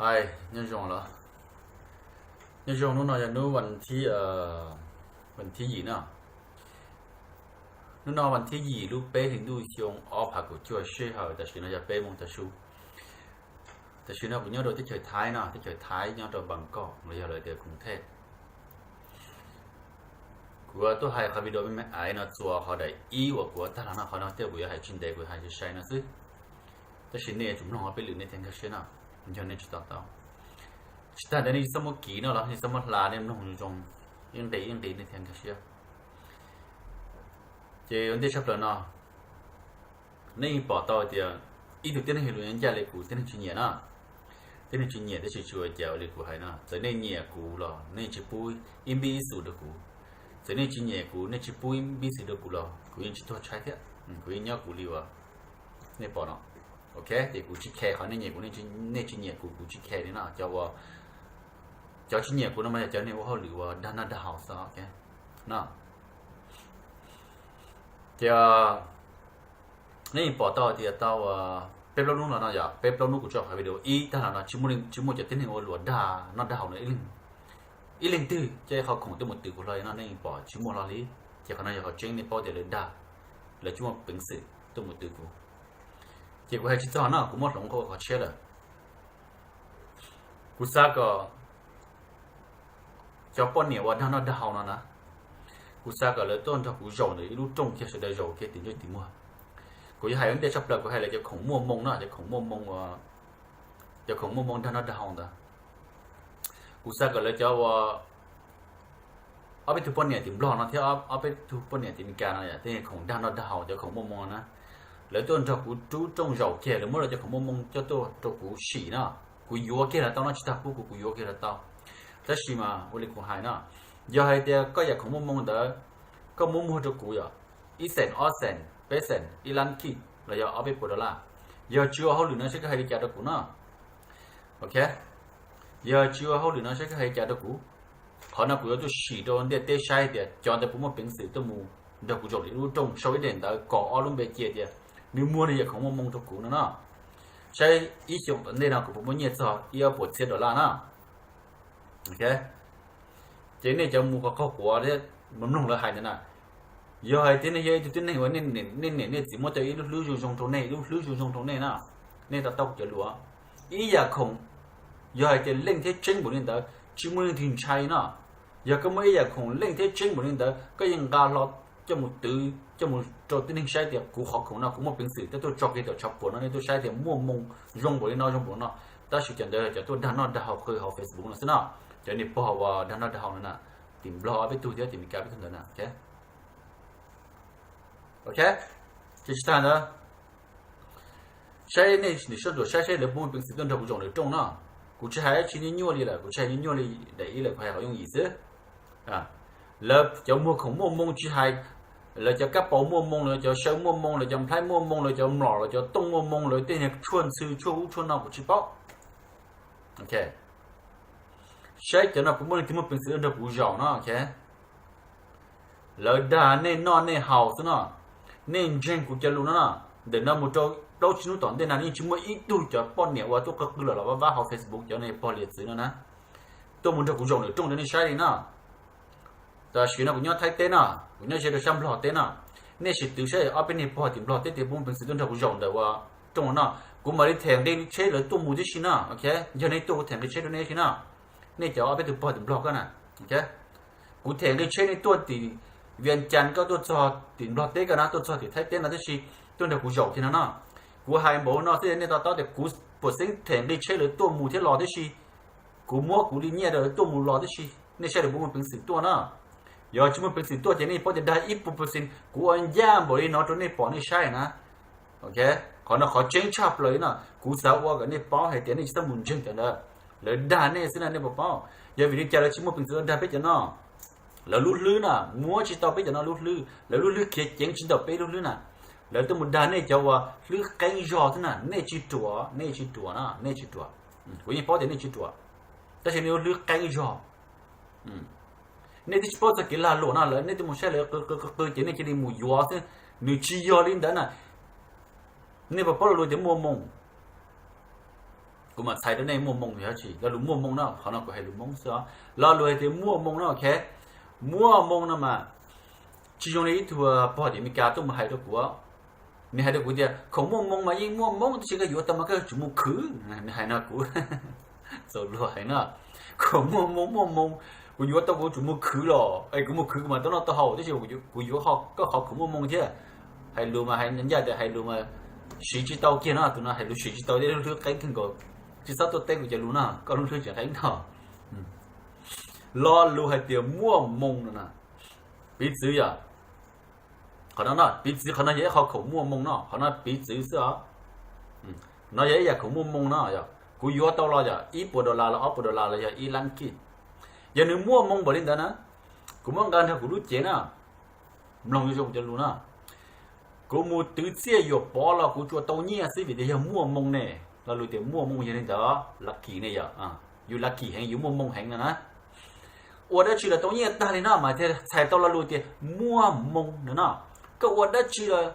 Hi, nyob zoo los? Nyob zoo, hnub no yog hnub vas thib, vas thib yim no. Hnub no vas thib yim lub peb hlis ntuj xyoo ob phav kaum cuaj sij hawm tam sim no yog peb moos tav su. Tam sim no kuv nyob rau teb chaws Thaib no, teb chaws Thaib nyob rau Bangkok los yog lawv tias Koos Thej. Kuv tuaj hais qhov video me me aiv no txuas qhov daim ib uas kuv tag los no, qhov no tej kuv yuav hais tsis ntev, kuv hais sai sai no xwb. Tab sis nej yuav tsum mloog ob peb lwm nej thiaj nkag siab no, yog nej tsis to taub. Tsis tas ntawd nej tsis txhob muab kiv no los nej tsis txhob muab hla, nej mloog zoo zoo ib nqis ib nqis nej thiaj nkag siab. Ces ua ntej tshaj plaws no, nej yeej pom tau tias ib tug tib neeg lus ncaj li kuv tib neeg tsis nyiam na. Tib neeg tsis nyiam tab sis tsis ua cas li kuv hais no, txawm nej nyiam kuv los nej tsis pub ib npib ib xus rau kuv. Txawm nej tsis nyiam kuv, nej tsis pub ib npib xus rau kuv los kuv yeej tsis tuag tshaib thiab, kuv yeej nyob kuv li uas nej pom no. Ok, ces kuv tsis care qhov nej nyiam kuv, nej tsis nyiam kuv, kuv tsis care li no. Cov uas, cov tsis nyiam kuv no mas yog cov neeg ua hauj lwm uas dag noj dag haus xwb, ok no. Ces nej yeej pom tau tias tau peb plaub hnub los no, yog peb plaub hnub kuv tso qhov video ib tag los no tsis muaj cov tib neeg ua luam dag noj dag haus no ib leeg twg coj ib qho khoom tuaj mus twv kuv hlo no, nej yeej pom tsis muaj hlo li. Ces qhov no yog qhov tseeb, nej paub tias lawv dag, lawv tsis muaj peev xwm tuaj mus twv kuv. Ces kuv hais tsis txog no, kuv muab hloov qhov tshiab lawm. Kuv xav kom cov poj niam uas dag noj dag haus no na, kuv xav kom lawv tuaj nrog kuv zaum ntawm ib lub rooj kiag, sawv daws zaum kiag tim ntsej tim muag. Kuv yuav hais ua ntej tshaj plaws, kuv hais lawv cov khoom muaj moo no, cov khoom muaj moo, cov khoom muaj moo dag noj dag haus ntawd. Kuv xav kom lawv cov uas ob peb tug poj niam tim Nplog no thiab ob peb tug poj niam tim Meskas no, tej khoom dag noj dag haus, cov khoom muaj moo na, lawv tuaj nrog kuv rub rooj zaum kiag, lawv muab lawv cov khoom muaj moo coj tuaj rau kuv sim no. Kuv yuav kiag los tau no, tsis tas pub kuv, kuv yuav kiag los tau. Tab sis mas ua li kuv hais no, yog hais tias koj yam khoom muaj moo ntawd, koj muab muag rau kuv yog ib xees, ob xees, peb xees, ib lab kij los yog ob peb puas dollar, yog tsis ua hauj lwm no saib koj hais li cas rau kuv no. Ok, yog tsis ua hauj lwm no saib koj hais li cas rau kuv. Qhov no kuv yuav tuaj sim rau ntiaj teb saib tias cov ntawd puas muaj peev xwm tuaj mus nrog kuv zaum ib lub rooj sau ib daim ntawv kom ob lub npe cia tias nws muag nws yam khoom muaj moo rau kuv no no. Saib ib xyoos tom ntej no kuv puas muaj nyiaj txog ib ob puas txhiab dollar na. Ok, ces nej cov mus qaug quav thiab mus mloog lawv hais ntawd na, yog hais tias nej yog ib tug tib neeg uas nej niam nej txiv muab tau ib lub hlwb zoo zoo rau nej, ib lub hlwb zoo zoo rau nej na, nej to taub kuv cov lus. Ib yam khoom, yog hais tias leej thiab tseeb npaum li ntawd tsis muaj leej twg ntshai no. Yog koj muaj ib yam khoom leej thiab tseeb npaum li ntawd koj yeej nqa hlo coj mus twv, coj mus rau tib neeg saib tias kuv qhov khoom no kuv muaj peev xwm tuaj tso kiag tom tshav puam no, nej tuaj saib tias muaj moo zoo npaum li no zoo npaum no. Tab sis cov ntawd cov tuaj dag noj dag haus qw hauv Facebook no xwb no, cov niag pog uas dag noj dag haus no na, tim Nplog ob peb tug thiab tim Meskas peb tug ntawd na. Ok, ces tsis tas ntawd, saib nej nim soj ntsuam saib saib lawv puas muaj peev xwm tuaj nrog kuv zaum lawv rooj no. Kuv tsis hais dab tsi nyuaj nyuaj li lawm, kuv tsis hais nyuaj nyuaj li, daim ib lawm kuv hais qhov yooj yim xwb. Lawv cov muag khoom muaj moo tsis hais, lawv cov kab paus muaj moo, lawv cov saw muaj moo, lawv cov nplhaib muaj moo, lawv cov mlom, lawv cov tooj muaj moo, lawv tej niag tshuaj ntxhw tshuaj ub tshuaj no kuv tsis paub. Ok, saib cov no puas muaj leej twg muaj peev xwm tuaj nrog kuv zaum no. Ok, lawv dag nej noj nej haus xwb no. Nej ntseeg kuv cov lus no no, ntawm no mus rau plaub tsib hnub tom ntej no yeej tsis muaj ib tug cov poj niam uas tuaj qw qw los los vaj vab hauv Facebook, cov nej pog liam txwv no na, tuaj mus nrog kuv zaum lawm rooj rau nej saib li no. Tam sim no kuv nyob Thaib teb no, kuv nyob ze rau sab Nplog teb no, nej sim twv saib ob peb niag pog tim Nplog teb tias puas muaj peev xwm tuaj nrog kuv zaum ntawm ua rooj no, kuv mam li them nqi tsheb lawv tuaj mus tib si no. Ok, yog nej tuaj kuv them nqi tsheb rau nej tib si no. Nej cov ob peb tug pog tim Nplog ko na, ok, kuv them nqi tsheb nej tuaj tim Vias Cas, koj tuaj txog tim Nplog teb ko na, tuaj txog tim Thaib teb no tib si, tuaj nrog kuv zaum kiag no no. Kuv hais npaum no xwb nej to taub tias kuv puas xeeb them nqi tsheb lawv tuaj mus thiab los tib si. Kuv muab kuv li nyiaj rau lawv tuaj mus los tib si, nej saib lawv puas muaj peev xwm tuaj na. Yog tsis muaj peev xwm tuaj ces nej paub tias dag ib puas percent, kuv ua ncaj npaum li no rau nej pom nej saib na. Ok, qhov no qhov tseeb tshaj plaws li no, kuv xav ua kom nej paub hais tias nej tsis txhob mus ntseeg cov ntawd. Lawv dag nej xwb na, nej puas paub? Yog vim li cas lawv tsis muaj peev xwm dag peb cov no? Lawv lub hlwb na muab tsis tau peb cov no lub hlwb, lawv lub hlwb khiav ceev tsis ntawm peb lub hlwb na. Lawv tuaj mus dag nej cov uas hlwb qeeb zog xwb na, nej tsis ruam, nej tsis ruam na, nej tsis ruam. Kuv yeej paub tias nej tsis ruam, tab sis nej lub hlwb qeeb zog. Nej twb tsis paub txog kev lag luam no lawm nej twb mus saib lawv qw qw qw qw ces nej cia li mus yuav xwb. Nws tsis yog li ntawd na. Nej puas paub lo lus tias muaj moo? Kuv mam txhais rau nej muaj moo yog tsi. Lo lus muaj moo no, qhov no kuv hais lus Hmoob xwb os. Lo lus hais tias muaj moo no, ok, muaj moo no mas tsis zoo li ib tug pog tim Amelikas tuaj mus hais rau kuv. Nws hais rau kuv tias khoom muaj moo mas yeej muaj moo, tab sis koj yuav tau mas koj yuav tsum mus khwv. Nws hais no kuv, txaus luag heev no. Khoom muaj moo muaj moo, kuv yuav tau kuv yuav tsum mus khwv los es kuv mus khwv kuv mam tau noj tau haus, tab sis kuv yuav koj qhov khoom muaj moo thiab. Hais lus mas hais ncaj tias hais lus mas siv tsis tau kiag no, tus no hais lus siv tsis tau thiab, lub hlwb qeeb kawg nkaus. Tsis txhob tuaj teb kuv cov lus no, koj lub hlwb tseem qeeb no. Lo lus hais tias muaj moo no na, piv txwv yom, qhov no no, piv txwv qhov no yog ib qho khoom muaj moo no, qhov no piv txwv xwb os. No yog ib yam khoom muaj moo no yog kuv yuav tau los yog ib puas dollar los ob puas dollar los yog ib lab kij. Yog nws muaj moo npaum li ntawd na, kuv muab nqa nrog kuv lub cev na, mloog zoo cov lus no, kuv mus twv txiaj yuam pov los kuv tsuas tau nyiaj xwb vim tias yog muaj moo ne. Lo lus tias muaj moo yog li ntawd, lucky ne yog, yus lucky heev, yus muaj moo heev no na. Ua dab tsi los tau nyiaj tag li no mas thiaj txhais tau lo lus tias muaj moo no no. Koj ua dab tsi los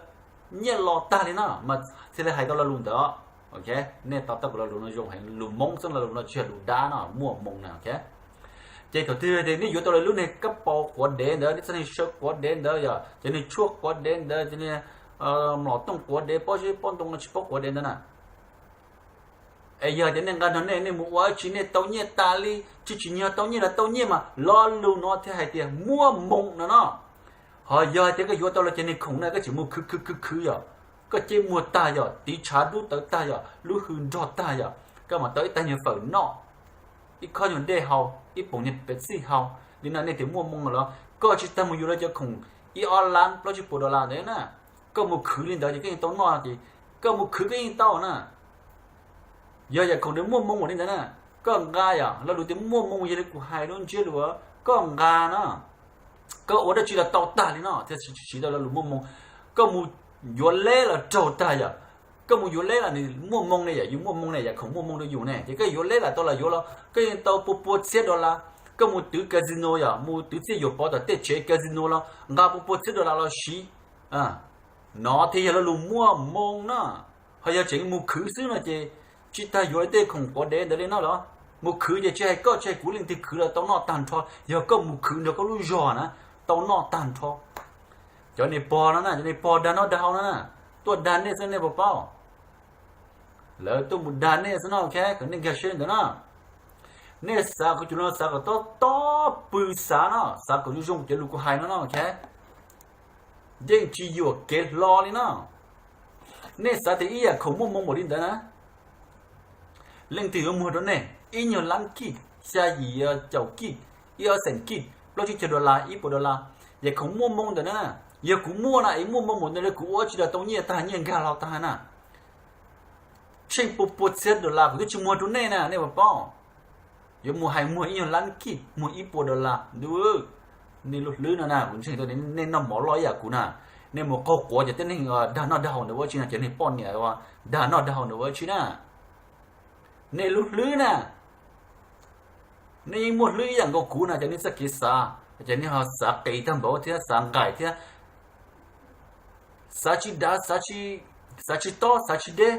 nyiaj los tag li no mas thiaj li hais tau lo lus ntawd. Ok, nej to taub kuv lo lus no zoo heev, lus Hmoob xwb, lo lus no tsis yog lus dab no, muaj moo na, ok. Ces thaum twg tias nej yuav tau lawv lub niag kab paus quav dev ntawd, nej txoj niag saw quav dev ntawd yog cov niag tshuaj quav dev ntawd, cov niag mlom tooj quav dev, pob zeb pob ntoo no tsis paub quav dev ntawd na, es yog tias nej nqa nrog nej, nej mus ua dab tsi nej tau nyiaj tas li, tsis tsim nyog tau nyiaj los tau nyiaj mas lo lus no thiaj hais tias muaj moo no no. Ho yog tias koj yuav tau los cov niag khoom na koj tseem mus khwv khwv khwv khwv yog, koj ceb muag tag yog, tiv tshav dub tawv tag yog, lub hws nrog tag yog, koj mam tau ib tag nyuag fawm noj, ib khob nyuag dej haus, ib poom nyuag Pepsi haus li no nej tias muaj moo los? Koj tsis tas mus yuav lawv cov khoom ib ob lab plaub tsib puas dollar ntawd na, koj mus khwv li ntawd ces koj yeej tau noj, ces koj mus khwv koj yeej tau na. Yog yam khoom ntawd muaj moo npaum li ntawd na, koj nqa yom, lo lus tias muaj moo yog li kuv hais lub ntsiab lus, koj nqa na, koj ua dab tsi los tau tag li no thiaj siv tau lo lus muaj moo. Koj mus yuav leb los raug tag yom, koj mus yuav leb los nws muaj moo ne yom, yus muaj moo ne, yam khoom muaj moo rau yus ne, ces koj yuav leb los tau los yuav los koj yeej tau pua pua txhiab dollar. Koj mus twv casino yom, mus twv txiaj yuam pov tom tej tsev casino los nqa pua pua txhiab dollar los siv, no thiaj yog lo lus muaj moo na. Ho yog tseem mus khwv xwb no ces tsis tas yuav tej khoom quav dev ntawd li no los? Mus khwv ces tsis hais koj tsis hais kuv, leej twg khwv los tau noj tag nrho, yog koj mus khwv nrog koj lub zog na, tau noj tag nrho. Cov niag pog no na, cov niag pog dag noj dag haus no na, tuaj dag nej xwb nej puas paub? Lawv tuaj mus dag nej xwb no, ok, kom nej nkag siab li ntawd na. Nej xav kom cov lus no xav kom tob tob pw xav no, xav kom zoo zoo cov lus kuv hais no no, ok. Yeej tsis yuam kev hlo li no. Nej xav tias ib yam khoom muaj moo npaum li ntawd na, leej twg yuav muag rau nej ib nyuag lab kij, xya yim caum kij, ib ob xees kij, plaub tsib caug dollar, ib puas dollar, yam khoom muaj moo ntawm na. Yog kuv muaj na es muaj moo npaum ntawd li kuv ua tsis los tau nyiaj tag, nyiaj nkag hlo tag na. Tsheej pua pua txhiab dollar kuv twb tsis muag rau nej na, nej puas paub? Yuav mus hais muag ib nyuag lab kij, muag ib puas dollar ntuj. Nej lub hlwb no na, kuv ntseeg tias nej noj mov loj ib yam kuv na. Nej mus qaug quav cov tib neeg dag noj dag haus ntawd ua dab tsi no, cov neeg poj niam dag noj dag haus ntawd ua dab tsi na? Nej lub hlwb na, nej yeej muaj hlwb ib yam nkaus kuv na, cov nej txoj kev xav, cov nej ho xav qis tag npaum thiab xav nqaim thiab, xav tsis dav, xav tsis tob, xav tsis deb.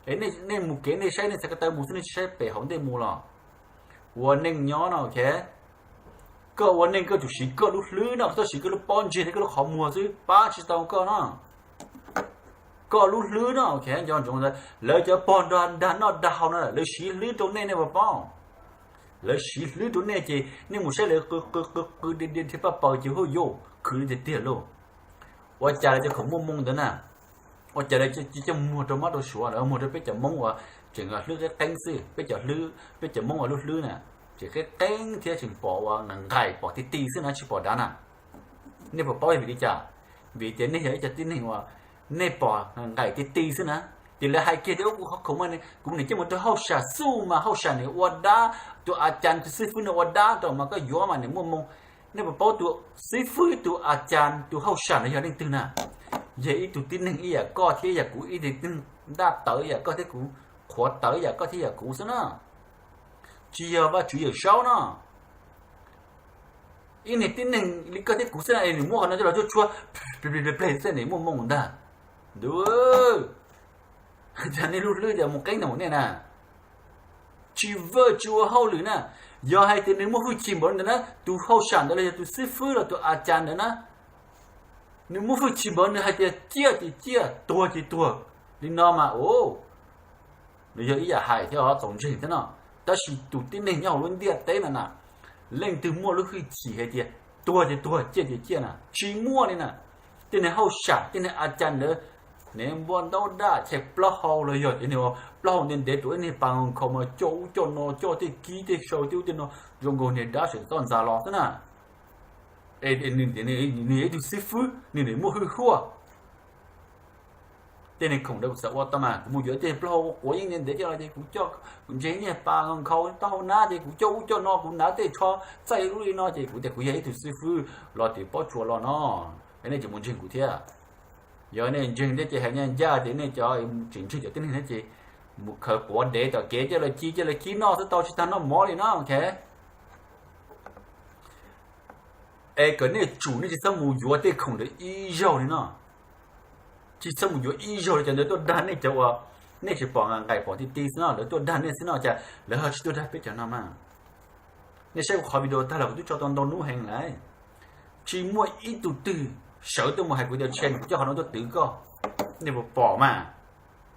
Nej mus kev nej saib nej txhais ko taw mus xwb, nej tsis saib pem hauv ntej mus los. Ua neej nyob no, ok, koj ua neej koj tsum siv koj lub hlwb no, koj txhob siv koj lub pob ntseg thiab koj lub qhov muag xwb, pab tsis tau koj no. Koj lub hlwb no, ok, nco ntsoov ntawd, lawv cov pog dag noj dag haus no lawv siv hlwb rau nej, nej puas paub? Lawv siv hlwb rau nej ces nej mus saib lawv qw qw qw qw di di thiab paj paws ces huj yus khwv li tiag tiag lauj. Ua cas lawv cov khoom muaj moo ntawd na, ua cas lawv coj muag rau mob rau suav, lawv muag rau peb cov Hmoob uas tseem hlwb qeeb qeeb xwb, peb cov hlwb, peb cov Hmoob uas lub hlwb na tseem qeeb qeeb thiab tseem pom ua nqaim pom ti ti xwb na, tsis pom dav na. Nej puas paub vim li cas? Vim tias nej yog ib co tib neeg uas nej pom nqaim ti ti xwb na. Ces lawv hais kiag tias ua kuv qhov khoom mas kuv niam coj mus rau hauj sam xub mas hauj sam nws ua dab, tus a cas tus xib fwb nws ua dab rau mas koj yuav mas nws muaj moo. Nej puas paub tus xib fwb, tus a cas, tus hauj sam no yog leej twg na? Yog ib tug tib neeg ib yam koj thiab ib yam kuv, ib tug tib neeg ntaj tawv ib yam koj thiab kuv, qhuav tawv ib yam koj thiab ib yam kuv xwb na. Tsis yog Vajtswv Yawm Saub no. Ib niag tib neeg li koj thiab kuv xwb na es nws muab qhov no coj los tshuab tshuab pleg pleg xwb nws muaj moo ntag. Ntuj, cas nej lub hlwb cas mus qeeb npaum nej na. tsis vwm tsis ua hauj lwm na. Yog hais tias nws muaj hwj chim npaum ntawd na, tus hauj sam ntawd los yog tus xib fwb los tus a cas ntawd na, nws muaj hwj chim npaum nws hais tias ciaj ces ciaj, tuag ces tuag li no mas, nws yog ib yam hais thiab txaus ntseeg thiab no. Tab sis tus tib neeg nyob hauv lub ntiaj teb no na, leej twg muaj lub hwj chim hais tias tuag ces tuag, ciaj ces ciaj na, tsis muaj li na. Tej neeg hauj sam, tej neeg a cas ntawd, nev npua ntaub daj chaw plaub hau los yog cov neeg plaub hau ntev ntev rau ib neeg pas nkhaus mas coj ub coj no, coj tej kib tej sau tej ub tej no, zoo nkaus niag dab sawv txoj ntxas los xwb na. Nws yog ib tug xib fwb, nws muaj hwj huaj. Tej neeg khoom ntawd kuv xav ua tau mas kuv mus yuav tej plaub hau quav yeej ntev ntev coj los ces kuv coj, kuv ntseeg niag pas nkhaus taub hau nab ces kuv coj ub coj no, kuv hnav tej tsho txaij lub li no ces kuv tias kuv yog ib tug xib fwb los tim pob tsuas los no. Nej tsis mus ntseeg kuv thiab. Yog nej ntseeg thiab ces hais ncaj ncaj tias nej cov tseem ntseeg cov tib neeg thiab ces mus khaws quav dev tom kev coj los ci coj los kib noj xwb tau, tsis tas noj mov li no, ok. Es kom nej tsum, nej tsis txhob mus yuav tej khoom ntawd ib zaug li no. Tsis txhob mus yuav ib zaug li, cov ntawd tuaj dag nej cov uas nej tsis pom nqaim pom ti ti xwb no, lawv tuaj dag nej xwb no, cas lawv ho tsis tuaj dag peb cov no mas. Nej saib kuv qhov video tag los kuv twb tso tau ntau hnub heev lawm. Tsis muaj ib tug twg sawv tuaj mus hais kuv tias Tsheej, kuv coj qhov no tuaj twv koj. Nej puas pom mas?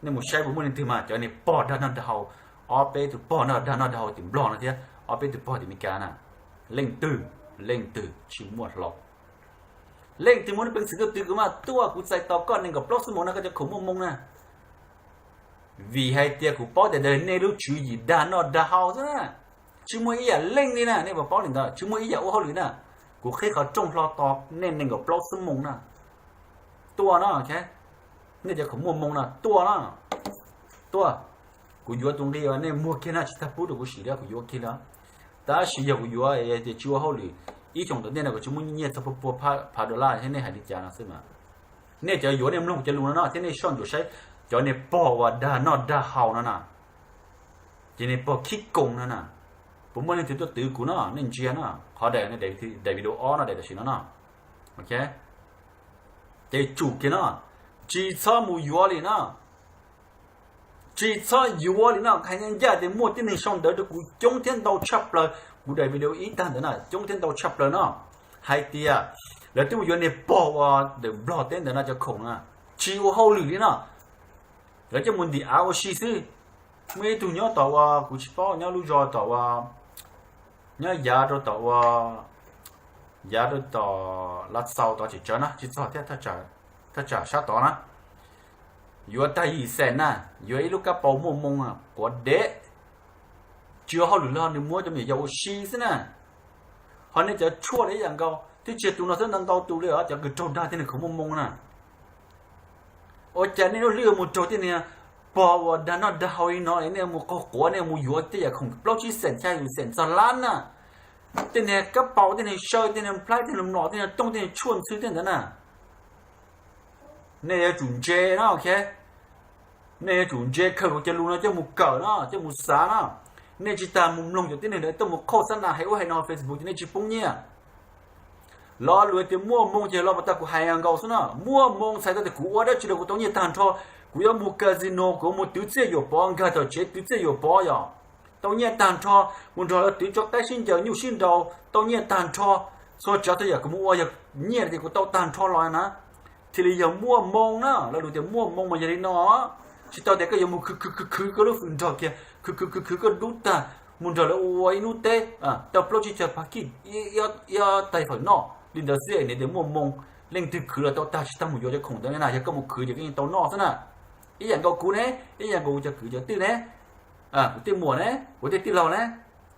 Nej mus saib puas muaj leej twg mas, cov niag pog dag noj dag haus, ob peb tus pog noj dag noj dag haus tim Nplog no thiab ob peb tus pog tim Meskas na. Leej twg? Leej twg? Tsis muaj hlo. Leej twg muaj lub peev xwm tuaj twv kuv mas tuaj, kuv txais tos koj nees nkaum plaub xuab moos no koj cov khoom muaj moo na. Vim hais tias kuv paub tias nej lub tswv yim dag noj dag haus xwb na. Tsis muaj ib yam leej li na, nej puas paub li ntawd? Tsis muaj ib yam ua hauj lwm na. Kuv qhib qhov rooj hlo tos nej nees nkaum plaub xuab moos na. Tuaj no, nej cov khoom muaj moo no tuaj no. Tuaj, kuv yuav tus nqi uas nej muag kiag na, tsis tag pub rau kuv sim li, kuv yuav kiag li. Tab sis yog kuv yuav tias tsis ua hauj lwm, ib xyoos tom ntej no kuv tsis muaj nyiaj txog pua pua phav dollar thiab, nej hais li cas no xwb mas. Nej cov yuav nej mloog cov lus no no thiab nej soj ntsuam saib cov niag pog uas dag noj dag haus no na, ces niag pog khib koos no na, puas muaj leej twg tuaj twv kuv no? Nej ntsia no, qhov daim, daim video ob no, daim tam sim no no. Ces tsum kiag no, tsis txhob mus yuav li no. Tsis txhob yuav li no, hais ncaj ncaj tias muaj tib neeg sau ntawv rau kuv coob thiab ntau tshaj plaws, kuv daim video ib tag ntawd na coob thiab ntau tshaj plaws no, hais tias lawv twb mus yuav niag pog uas ntawm Nplog teb ntawd no cov khoom na, tsis ua hauj lwm li no, lawv coj mus ntim av ua si xwb. Muaj ib tug nyob tom uas kuv tsis paub nyob lub zos tom uas, nyob yav rau tom uas, yav rau tom Lav Xaus tod tsis tsawv na, tsis txog thiab, thaj tsam sab tod na, yuav tag yim xees na, yuav ib lub kab paus muaj moo quav dev, tsis ua hauj lwm li, nws muab cov me nyuam yaus ua si xwb na. Ho nej cov tshuaj li ib yam nkaus, twb tsis yog tus no xwb, ntau ntau tus li os, cov kws raug dag tej neeg khoom muaj moo na. Ua cas nej lub hlwb mus raug tej niag pog uas dag noj dag haus li no, nej mus qaug quav, nej mus yuav tej yam khoom plaub tsib xees xya yim xees txog lab na. Tej niag kab paus, tej niag saw, tej niag nplhaib, tej niag mlom, tej niag tooj, tej niag tshuaj ntxhw tej ntawd na. Nej yuav tsum ntse no, ok. Nej yuav tsum ntse khaws kuv cov lus no coj mus kawm no, coj mus xav no. Nej tsis tas mus mloog cov tib neeg ntawd tuaj mus qhauj xab nas hais ub hais no Facebook ces nej tsis poob nyiaj. Lo lus tias muaj moo ces lo pas tag kuv hais nkaus xwb no, muaj moo txhais tau tias kuv ua dab tsi los kuv tau nyiaj tag nrho. Kuv yuav mus casino, kuv yuav mus twv txiaj yuam pov, nkag tom tsev twv txiaj yuam pov yom, tau nyiaj tag nrho. Mus nrog lawv twv tso qaib sib ncaws nyuj sib nraus tau nyiaj tag nrho. Txhua tsav txhua yam kuv mus ua yog nyiaj tias kuv tau tag nrho los na. Thiaj li yog muaj moo na, lo lus tias muaj moo mas yog li no. Tsis tau tias koj yuav mus khwv khwv khwv khwv koj lub hwv nrog kiag, khwv khwv khwv khwv koj dub tag, mus nrog lawv ua ib hnub teb, tau plaub tsib caug phav kij, ib tais fawm noj li ntawd xwb, nws tias muaj moo. Leej twg khwv los tau tag, tsis tas mus yuav cov khoom ntawd na, yog koj mus khwv ces koj yeej tau noj xwb na. Ib yam nkaus kuv ne, ib yam nkaus kuv cov kwv cov tij ne, kuv tej muam ne, kuv tej tij laug ne,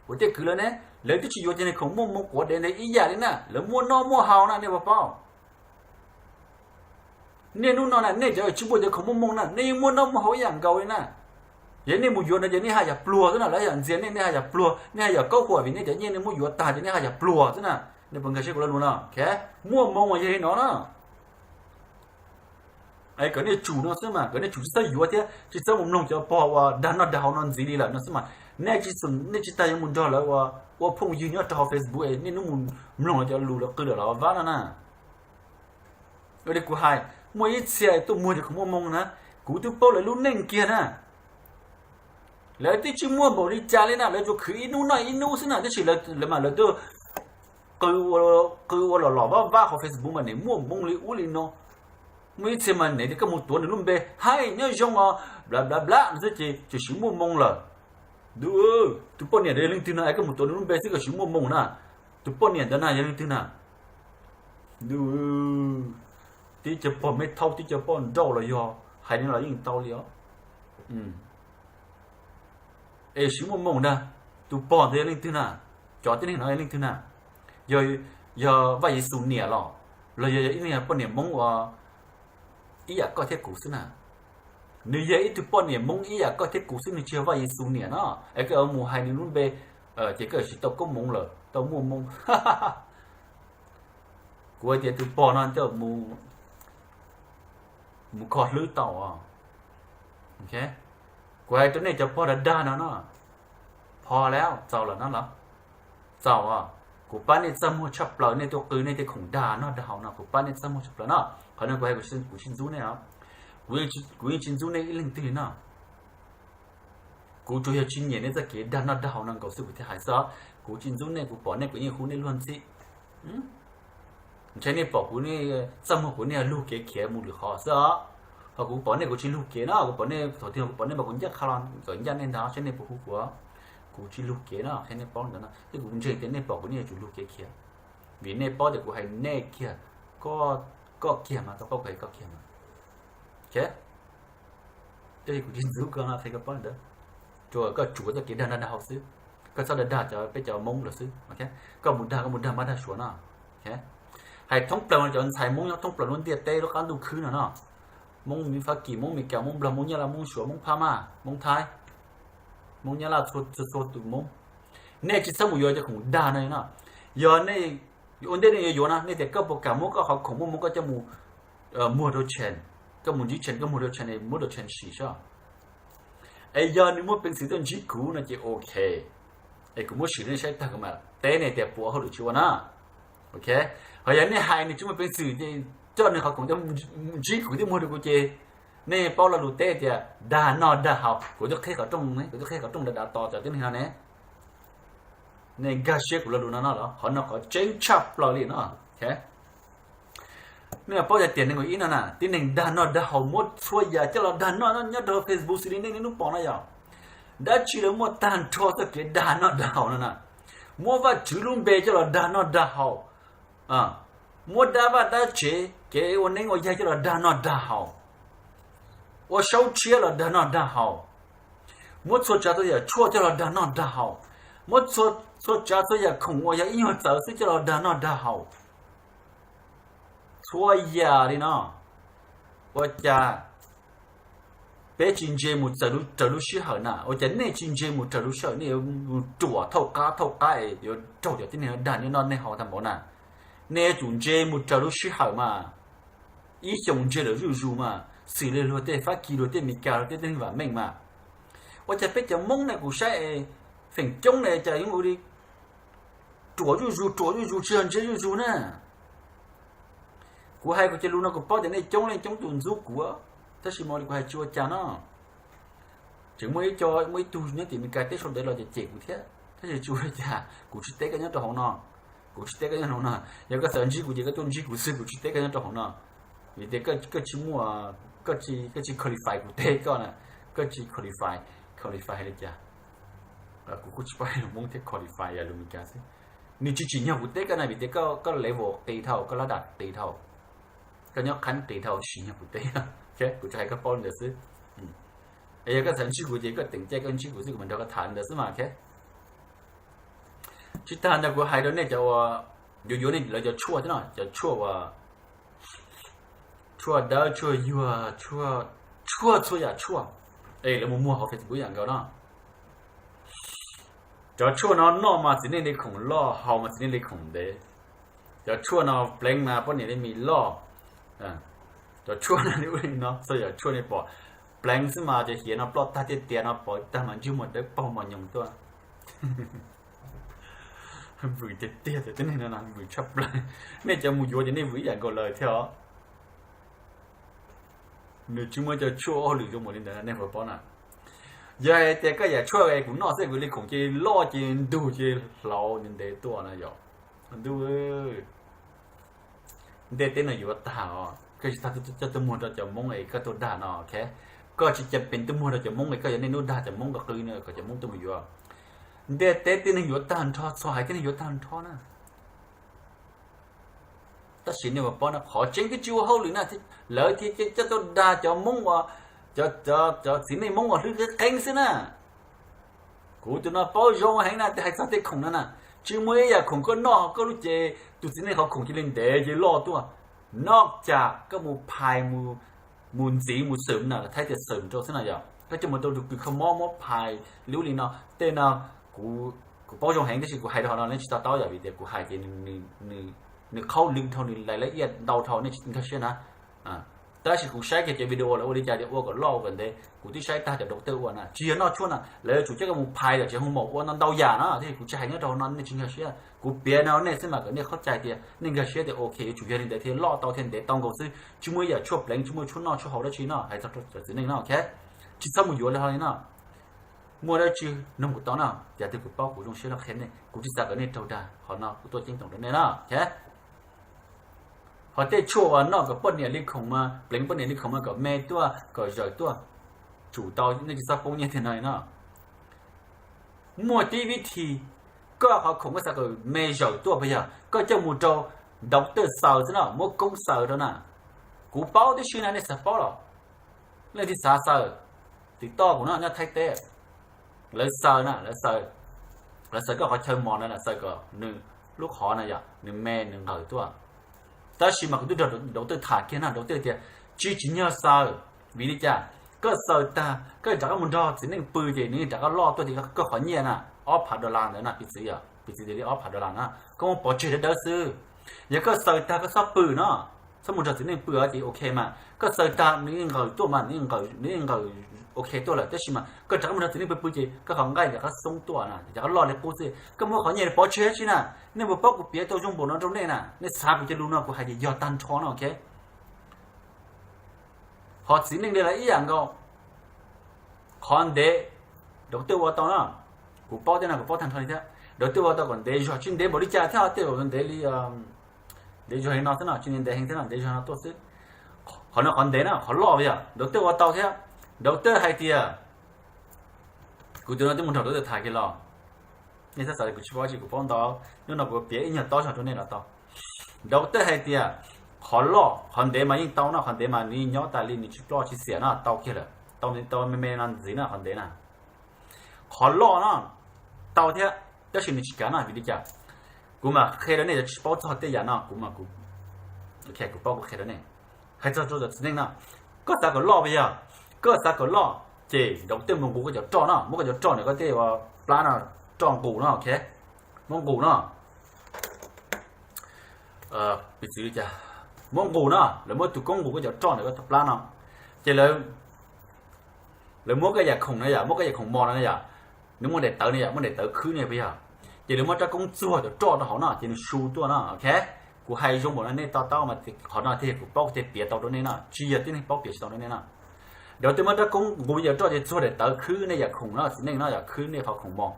kuv tej kwv lawv ne, lawv twb tsis yuav cov niag khoom muaj moo quav dev ntawd ib yam li na, lawv muaj noj muaj haus na, nej puas paub? Niaj hnub no na, nej cov tsis muaj cov khoom muaj moo na, nej yeej muaj noj muaj haus ib yam nkaus li na. Yog nej mus yuav no ces nej haj yam pluag xwb na, lawv haj yam ntxias nej, nej haj yam pluag, nej haj yam kaub huam vim nej cov nyiaj nej muab yuav tag ces nej haj yam pluag xwb na. Nej puas nkag siab kuv lo lus no? Muaj moo mas yog li no na. Kom nej tsum no xwb mas, kom nej tsum tsis txhob yuav thiab tsis txhob mus mloog cov pog uas dag noj dag haus no ntxiv li lawm no xwb mas. Nej tsis, nej tsis tas yuav mus nrog lawv ua phooj ywg nyob rau hauv Facebook, nej hnub mus mloog lawv cov lus lawv qw lawm los vab no na. Ua li kuv hais, muaj ib txhia tuaj muag cov khoom muaj moo na, kuv twb paub lawv lub neej kiag na. Lawv twb tsis muaj npaum li cas li na, lawv tsuas khwv ib hnub noj ib hnub xwb na, tab sis lawv mas lawv twb qw ua los los vaj vaj hauv Facebook mas nim muaj hmoo li ub li no, muaj ib txhia mas nim tias koj mus tuav nws lub npe, hais nyob zoo os, bla bla bla no xwb ces tseem siv muaj hmoo lawm. Tus poj niam ntawd yog leej twg no es koj mus tuav nws lub npe xwb koj siv muaj hmoo na? Tus poj niam ntawd na yog leej twg na? Tib co pog me thaub tib co poj nrauj los yog hais li los yeej tau li os. Es siv muaj hmoo ntag. Tus pog ntawd yog leej twg na? Cov tib neeg no yog leej twg na? Yog Vaj Yexus niam los, los yog ib leeg poj niam Hmoob uas ib yam koj thiab kuv xwb na? Nws yog ib tug poj niam Hmoob ib yam koj thiab kuv xwb, nws tsis yog Vaj Yexus niam no. Es koj mus hais nws lub npe ces koj siv tau koob hmoov lawm, tau muaj hmoo. Kuv hais tias tus pog no coj mus kho hlwb tau. Kuv hais rau nej cov pog dag dag no no, pho lawm, txaus lawm no los? Txaus. Kuv pab nej txaj muag tshaj plaws, nej tuaj qw nej tej khoom dag noj dag haus no kuv pab nej txaj muag tshaj plaws no. Qhov no kuv hais kuv tsis ntxub nej os. Kuv yeej tsis ntxub nej ib leeg twg li no. Kuv tsuas yog tsis nyiam nej txoj kev dag noj dag haus no nkaus xwb kuv thiaj hais xwb os. Kuv tsis ntxub nej, kuv pom nej kuv yeej hu nej luag ntxhi. Ntshe nej pom kuv, nej txaj muag kuv nej lug kev khiav mus lwm qhov xwb os. Ho kuv pom nej kuv tsis lug kev no, kuv pom nej thaum twg kuv pom nej mas kuv ncaj qha los txawm ncaj nej ntag, saib nej puas hu kuv. Kuv tsis lug kev no, qhia nej paub ntawd no, thiab kuv ntseeg tias nej pom kuv nej yuav tsum lug kev khiav, vim nej paub tias kuv hais nej kiag, koj kiag mas, koj paub kuv hais koj kiag mas. Tab sis kuv tsis ntxub koj no, qhia koj paub ntawd. Tsuas koj tsuav txoj kev dag noj dag haus xwb, koj txhob dag dag cov peb cov Hmoob lawm xwb. Koj mus dag koj mus dag Mab dag Suav no. Hais thoob plaws cov ntxhais Hmoob nyob thoob plaws lub ntiaj teb lub qab ntuj khwb no no, Hmoob Fab Kis, Hmoob Meskas, Hmoob Nplog, Hmoob Nyab Laj, Hmoob Suav, Hmoob Phab Maj, Hmoob Thaib, Hmoob Nyab Laj, txhua txhua tus Hmoob, nej tsis txhob mus yuav cov khoom dag no no. Yog nej ua ntej nej yuav yuav no, nej tias koj puas kam muab koj qhov khoom muaj Hmoob koj coj mus muag rau Tshee, koj mus ntsib Tshee, koj muag rau Tshee, muab rau Tshee sim saib. Es yog nws muaj peev xwm tuaj ntsib kuv no ces ok, es kuv muab sim rau nej saib tag kuv mam teb nej tias puas ua hauj lwm tsis ua na. Ok, ho yog nej hais nws tsis muaj peev xwm ces coj nws qhov khoom ntsib kuv thiab muag rau kuv ces nej paub lo lus teb tias dag noj dag haus. Kuv twb qhib qhov rooj, kuv twb qhib qhov rooj dav dav tos cov tib neeg no ne. Nej nkag siab kuv lo lus no no los? Qhov no qhov tseeb tshaj plaws li no. Nej paub tias tiam nees nkaum ib no na, tib neeg dag noj dag haus muab txhua yam coj los dag noj nyob rau Facebook xws li nej niaj hnub pom no yog dab tsi lawv muaj tag nrho txoj kev dag noj dag haus no na. Muab Vajtswv lub npe coj los dag noj dag haus, muab dab vaj dab tsev kev ua neeb ua yaig coj los dag noj dag haus, ua saub tshiab los dag noj dag haus, muab txhua tsav txhua yam tshuaj coj los dag noj dag haus, muab txhua tsav txhua yam khoom uas yog ib nyuag txawv xwb coj los dag noj dag haus. Txhua yam li no, ua cas peb tsis ntse mus raws lub sij hawm na? Ua cas nej tsis ntse mus raws lub sij hawm, nej yuav ruam thauj qab thauj qab es yuav raug cov tib neeg dag nej noj nej haus tag npaum na? Nej yuav tsum ntse mus raws lub sij hawm mas, ib xyoos ntse lawm zuj zus mas, xws li luag tej Fab Kis, luag tej Amelikas, luag tej tib neeg vam meej mas. Ua cas peb cov Hmoob na kuv saib es feem coob na cas yeej ua li ruam zuj zus ruam zuj zus tsis yog ntse zuj zus na. Kuv hais kuv cov lus no kuv paub tias nej coob leej coob tus ntxub kuv, tab sis mas li kuv hais tsis ua cas no. Tseem muaj ib co, muaj ib tug nyob tim Amelikas teb sau ntawv los cem cem kuv thiab, tab sis tsis ua li cas, kuv tsis teb koj nyob rau hauv no, kuv tsis teb koj nyob hauv no. Yog koj xav ntsib kuv ces koj tuaj ntsib kuv xwb, kuv tsis teb koj nyob rau hauv no, vim tias koj tsis muaj, koj tsis qualify kuv teb koj na, koj tsis qualify. Qualify li cas? Kuv kuj tsis paub Hmoob thiab qualify yog lus Amelikas xwb. Nws tsis tsim nyog kuv teb koj na vim tias koj level qis dhau, koj lab dam qis dhau, koj nyob qhab qis dhau, tsis tsim nyog kuv teb. Kuv tsuas hais koj paub li ntawd xwb. Es yog koj xav ntsib kuv ces koj teem caij koj ntsib kuv xwb, kuv mam nrog koj tham li ntawd xwb mas. Tsis tag ntawd kuv hais rau nej cov uas yuav yuav nej lawv cov tshuaj thiab no, cov tshuaj uas tshuaj dawb tshuaj yuag, tshuaj txhua yam tshuaj, es lawv mus muag hauv Facebook yam nkaus no. Cov tshuaj no noj mas txiv neej li khoom loj, haus mas txiv neej li khoom ntev. Cov tshuaj no pleev mas poj niam li mis loj. Cov tshuaj no li ub li no, txhua yam tshuaj nej pom pleev xwb mas cov hiav no ploj tag tiaj tias no pom tag mas ntsej muag dawb paug mos nyoos tuaj. Vwm tiag tiag cov tib neeg no, vwm tshaj plaws. Nej cov mus yuav ces nej vwm ib yam nkaus lawm thiab os. Nws tsis muaj cov tshuaj ua hauj lwm zoo npaum li ntawd nej puas paub na. Yog hais tias koj yam tshuaj kuv noj xwb kuv li khoom ces loj ces ntug ces hlauv ntev tuaj no yog. Ntuj, ntiaj teb no yuav tag os. Koj tsis tau coj tuaj muag rau cov Hmoob es koj tuaj dag no, koj tsis cam pees tuaj muag rau cov Hmoob es koj yog nej hnub dag cov Hmoob kom qw kom cov Hmoob tuaj mus yuav. Ntiaj teb tib neeg yuav tag nrho, txhua haiv tib neeg yuav tag nrho na. Tab sis nej puas paub no, qhov tseeb twb tsis ua hauj lwm na, lawv thiaj coj tuaj dag cov Hmoob uas, cov txiv neej Hmoob uas hlwb qeeb qeeb xwb na. Kuv tus no paub zoo heev na, hais txog tej khoom no na, tsis muaj ib yam khoom koj noj koj lub cev tus txiv neej qhov khoom cia li ntev cia li loj tuaj. Noj cas koj mus phais, mus ntxiv mus xwm na, Thaib tias xwm rau xwb na yog, koj coj mus rau tus kws kho mob muab phais li ub li no. Tej no kuv paub zoo heev tab sis kuv hais rau qhov no nej tsis to taub yog vim tias kuv hais ces nws qhaub lwm dhau, nws lais lab iaj ntau dhau, nej tsis nkag siab na. Tab sis kuv saib kiag cov video lawv ua li cas tias ua kom loj ua kom ntev, kuv twb saib tag cov doctor ua na, tsis yog noj tshuaj na, lawv yuav tsum coj koj mus phais lawm tsev hoo maum ua no ntau yam na, tab sis kuv tsis hais nyob rau no nej tsis nkag siab, kuv piav no nej xwb mas kom nej qhov cai tias nej nkag siab tias ok yuav tsum yog li ntawd thiaj loj tau thiaj ntev tau nkaus xwb, tsis muaj ib yam tshuaj pleev, tsis muaj tshuaj noj tshuaj haus dab tsi no, hais txog rau cov txiv neej no, ok. Tsis txhob mus yuav li hov li no. Muaj dab tsi nug kuv tau na, yam twg kuv paub kuv zoo siab los qhia nej, kuv tsis xav kom nej raug dag, qhov no kuv tuaj ceeb toom rau nej na, ok. Ho tej tshuaj uas noj kom poj niam li khoom mas, pleev poj niam li khoom mas kom me tuaj kom zawm tuaj, tsum tau, nej tsis txhob poob nyiaj tiag no no. Muaj tib vib thi, koj qhov khoom koj xav kom me zawm tuaj puas yog koj coj mus rau doctor xaws xwb no, muab koob xaws rau na. Kuv paub tib si na, nej xav paub los leej twg xav xaws, tim toj kuv no nyob Thaib teb, lawv xaws na, lawv xaws koj qhov chaw mos no xaws kom nws lub qhov no yog nws me nws nqawm tuaj. Tab sis mas kuv twb nrog doctor tham kiag na, doctor tias tsis tsim nyog xaws. Vim li cas? Koj xaws tag koj rov qab mus nrog txiv neej pw ces nws rov qab loj tuaj ces koj qhov nyiaj na, ob phav dollar ntawd na, piv txwv, piv txwv tias li ob phav dollar na, koj muab pov tseg dawb dawb xwb. Yog koj xaws tag koj txhob pw no, txhob mus nrog txiv neej pw ces ok mas, koj xaws tag nws nqawm tuaj mas, nws nqawm ok tuaj lawm, tab sis mas koj rov qab mus nrog txiv neej pw pw ces koj qhov nqaij rov qab xoob tuaj na, rov qab loj li qub xwb. Koj muab qhov nyiaj pov tseg dab tsi na. Nej puas paub kuv piav tau zoo npaum no rau nej na? Nej xav kuv cov lus no kuv hais tias yog tag nrho no, ok. Qhov txiv neej li los ib yam nkaus. Qhov ntev, doctor ua tau na, kuv paub tej no kuv paub tag nrho li thiab. Doctor ua tau kom ntev zog, tsis ntev npaum li cas thiab, tej zaum ntev li, ntev zog li no xwb no, tsis ntev heev thiab no, ntev zog no tuaj xwb. Qhov no qhov ntev na, qhov loj yog doctor ua tau thiab. Doctor hais tias, kuv tus no twb mus nrog doctor tham kiag los, nej txhob xav tias kuv tsis paub dab tsi, kuv paub ntau. Hnub no kuv piav ib nyuag tob zog rau nej los tau. Doctor hais tias qhov loj qhov ntev mas yeej tau no, qhov ntev mas nws yeej nyob tas li, nws tsis ploj tsis xiam no, tau kiag lawm, tau me me no ntxiv no qhov ntev na. Qhov loj no tau thiab, tab sis nws tsis kav no, vim li cas? Kuv mam qhia rau nej, yog tsis paub txog tej yam no kuv, kuv paub kuv qhia rau nej. Hais txog rau cov txiv neej no, koj xav kom loj puas yog? Koj xav kom loj ces doctor mus nqus koj cov roj no, muab koj cov roj ntawm koj tej plab no, roj nqus no, ok, muab nqus no. Piv txwv li cas? Muab nqus no, lawv muab tus koob nqus koj cov roj ntawm koj plab no, ces lawv muab koj yam khoom no yom, muab koj yam khoom mos no yom, nws muaj daim tawv no yom, muaj daim tawv khwb no puas yog? Ces lawv muab rab koob txuag cov roj rau hauv no ces nws su tuaj no, ok. Kuv hais zoo npaum no nej to taub mas, qhov no thiaj kuv paub kuv thiaj piav tau rau nej no, tsis yog tib neeg paub piav tsis tau rau nej no. Doctor muab rab koob nqus cov roj ces txuag daim tawv khwb nej yam khoom no, txiv neej no yom, khwb nej qhov khoom mos.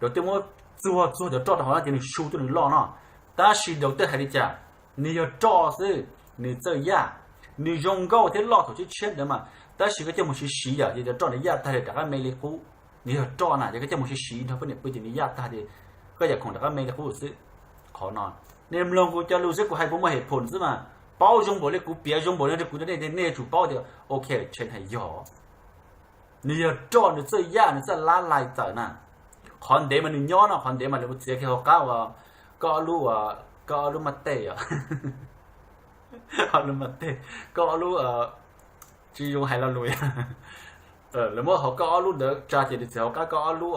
Doctor muab txuag txuag cov roj rau hauv no ces nws su tuaj nws loj no. Tab sis doctor hais li cas? Nws yog roj xwb, nws txawj yaj, nws zoo nkauj thiab loj thaum tshiab tshiab ntawd mas, tab sis koj coj mus siv siv yom, ces cov roj ntawd yaj tag li rov qab me li qub. Nws yog roj na, yog koj coj mus siv siv nrog poj niam pw ces nws yaj tag ces koj yam khoom rov qab me li qub xwb. Qhov no nej mloog kuv cov lus xwb, kuv hais puas muaj hem phoom xwb mas, paub zoo npaum li kuv piav zoo npaum li kuv rau nej, nej yuav tsum paub tias ok, tseem hais yog. Nws yog roj, nws txawj yaj, nws txawj lab lais txawm na. Qhov ntev mas nws nyob no, qhov ntev mas lawv muab txiav kiag hauv qab uas koj ob lub, koj ob lub mas tej, ob lub mas tej, koj ob lub, tsis zoo hais lo lus. Lawv muab hauv koj ob lub ntawd tsa ces lawv txiav hauv qab koj ob lub,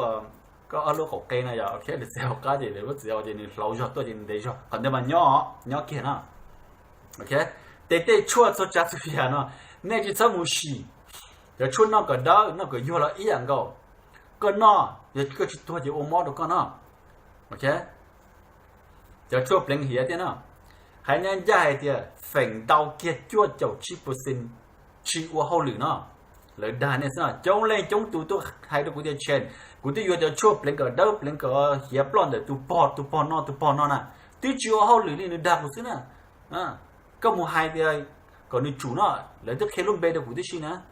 koj ob lub qaum qe no yom, ok, lawv txiav hauv qab ces lawv muab txiav ces nws hlauv zog tuaj ces nws ntev zog, qhov ntawd mas nyob, nyob kiag na. Ok, ces tej tshuaj txhua tsav txhua yam no nej tsis txhob mus sim. Cov tshuaj noj kom dawb noj kom yuag los ib yam nkaus. Koj noj, yog koj tsis tuag ces ua mob rau koj no. Ok, cov tshuaj pleev hiav thiab no, hais ncaj ncaj hais tias feem ntau kiag cuaj caum tsib percent tsis ua hauj lwm no. Lawv dag nej xwb no. Coob leej coob tus tuaj hais rau kuv tias Tsev, kuv twb yuav cov tshuaj pleev kom dawb pleev kom hiav ploj ntawm tus pog, tus pog no tus pog no na, twb tsis ua hauj lwm li nws dag kuv xwb na. Koj mus hais tias kom nws tsum no, lawv twb qhia lub npe rau kuv tib si na.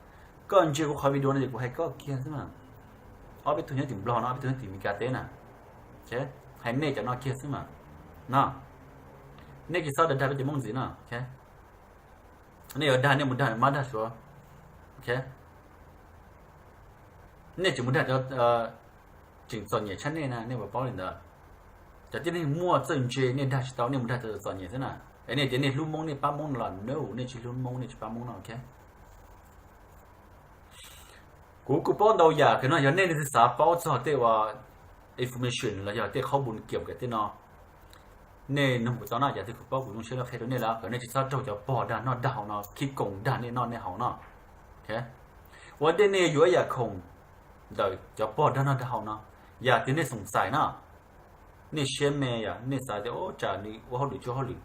Koj ntsia kuv qhov video no ces kuv hais koj kiag xwb na. Ob peb tug nyob tim Nplog no, ob peb tug nyob tim Meskas teb na. Hais nej cov no kiag xwb mas. No, nej tsis txhob dag dag peb cov Hmoob ntxiv no. Nej yuav dag nej mus dag mab dag suav. Nej tsis mus dag cov tseem txom nyem tshaj nej na, nej puas paub li ntawd? Cov tib neeg muaj txawj ntse nej dag tsis tau, nej mus dag cov txom nyem xwb na. Es nej tias nej hlub Hmoob nej pab Hmoob no los no, nej tsis hlub Hmoob nej tsis pab Hmoob no. Kuv kuj paub ntau yam kawg no, yog nej leej twg xav paub txog tej uas information los yog tej qhov bun kiam kawm tej no, nej nug kuv tau no, yam twg kuv paub kuv zoo siab los qhia rau nej lawm, kom nej tsis txhob raug cov pog dag noj dag haus no khib koos dag nej noj nej haus no. Ua ntej nej yuav ib yam khoom ntawm cov pog dag noj dag haus no, yam twg nej xoom xais no, nej siab me yom, nej xav tias ua cas nws ua hauj lwm tsis ua hauj lwm,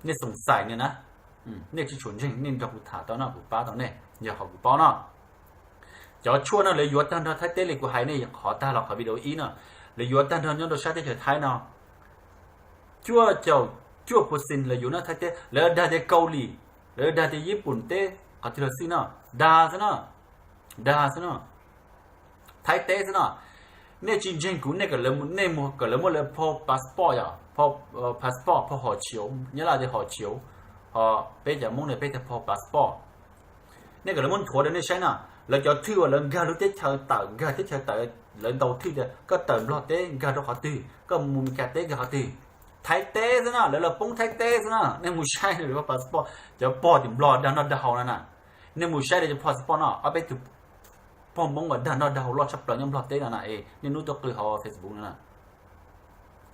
nej xoom xais no na, nej tsis tshua ntseeg nej nrog kuv tham tau no, kuv pab tau nej yog qhov kuv paub no. Cov tshuaj no lawv yuav tag nrho Thaib teb li kuv hais nej qhov tag los qhov video ib no, lawv yuav tag nrho nyob rau sab teb chaws Thaib no. Cuaj caum cuaj percent lawv yuav no Thaib teb, lawv dag tias Kaus Lim, lawv dag tias Yij Pum teb qhov twg los xij no, dag xwb no, dag xwb no, Thaib teb xwb no. Nej tsis ntseeg kuv nej kom lawv, nej mus kom lawv muab lawv phau passport yom, phau passport, phau hom chiv, Nyab Laj tias hom chiv, ho peb cov Hmoob no peb tias phau passport. Nej kom lawv muab nthuav rau nej saib no, lawv cov thwj uas lawv nkag lub teb chaws tawm, nkag teb chaws tawm, lawv ntaus thwj tias koj tawm Nplog teb nkag rau qhov twg, koj mus Meskas teb nkag qhov twg. Thaib teb xwb no, lawv los poob Thaib teb xwb no. Nej mus saib lawv passport, cov pog tim Nplog dag noj dag haus no na, nej mus saib lawv cov passport no, ob peb tug pog Hmoob uas dag noj dag haus loj tshaj plaws nyob Nplog teb no na, es niaj hnub tuaj qw hauv Facebook no na.